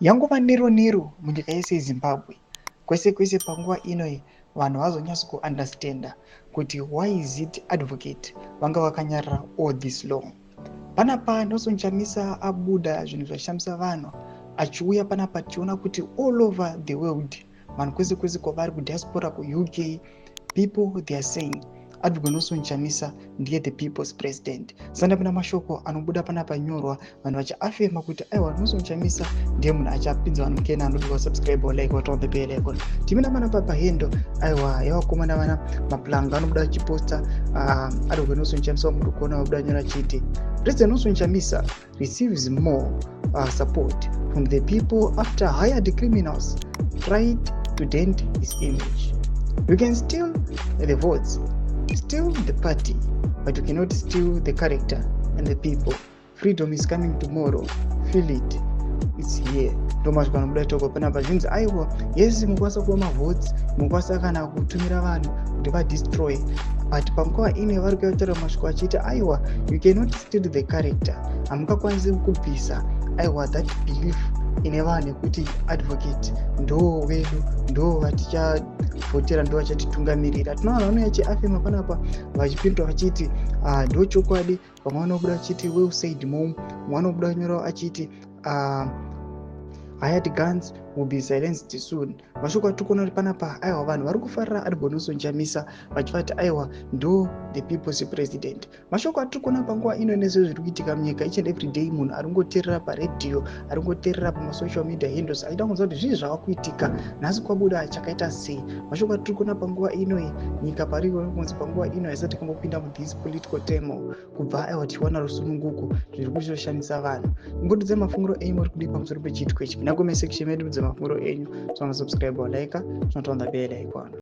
Yangova nero nero munyika yese yeZimbabwe. Kwese kwese panguva ino vanhu vazonyatso kuunderstanda kuti why is it advocate vanga vakanyarara all this long. Panapa Nelson Chamisa abuda zvinhu zvashamisa vanhu achiuya panapa, tichiona kuti all over the world, vanhu kwese kwese kwavari, kudiaspora, kuUK, people, they are saying Advocate Nelson Chamisa ndiye the people's president. Sandapinda mashoko anobuda panapa nyorwa, vanhu vachiafema kuti aiwa, Nelson Chamisa ndiye munhu achapinza vanhu mukena. Anodiwa subscribe, like, on the bell icon. Timina panapa pahandle, aiwa, yavakomana vana maplanga anobuda achiposta Advocate Nelson Chamisa. Muri kuona vabuda nyora achiti President Nelson Chamisa receives more support from the people after hired criminals tried to dent his image. You can steal the votes, steal the party, but you cannot steal the character and the people. Freedom is coming tomorrow. Feel it, it's here. Ndo mashoko anobuda itoko panapa. Zvinzi aiwa, yes, mukwanisa kuva mavotes, mukwanisa kana kutumira vanhu kuti vadestroy, but panguva ine vari kutaura mashoko achiiti aiwa, you cannot steal the character, hamungakwanisi kubvisa, aiwa, that belief ine vanhu yekuti advocate ndo vedu, ndo vatichavhotera, ndo vachatitungamirira. Tinoona vanhu vanouya chiafema panapa vachipindura vachiti ah, ndo chokwadi. Vamwe vanobuda vachiti "Well said, mom." Mumwe vanobuda nyora achiti "Hired guns will be silenced soon." Mashoko atiri kuona kuti panapa, aiwa, vanhu vari kufarira Advocate Nelson Chamisa vachivati aiwa, ndo the people's president. Mashoko atiri kuona panguva ino nezve zviri kuitika munyika, each and every day munhu ari ngoteerera paredhiyo, ari ngoteerera pamasocial media handles, achida kunzwa kuti zvii zvava kuitika nhasi, kwabuda chakaita sei. Mashoko atiri kuona panguva ino, nyika pari kunzi panguva ino haisati kambopinda muthis political turmoil kubva, aiwa, tichiwana rusununguko. Zviri kuchitoshamisa vanhu. Ingotidzai mafungiro enyu, muri kudii pamusoro pechiitiko ichi? Pinda comment section medu, mudze mafungiro enyu. Tinosubscribe, like, tinoturn on the bell icon.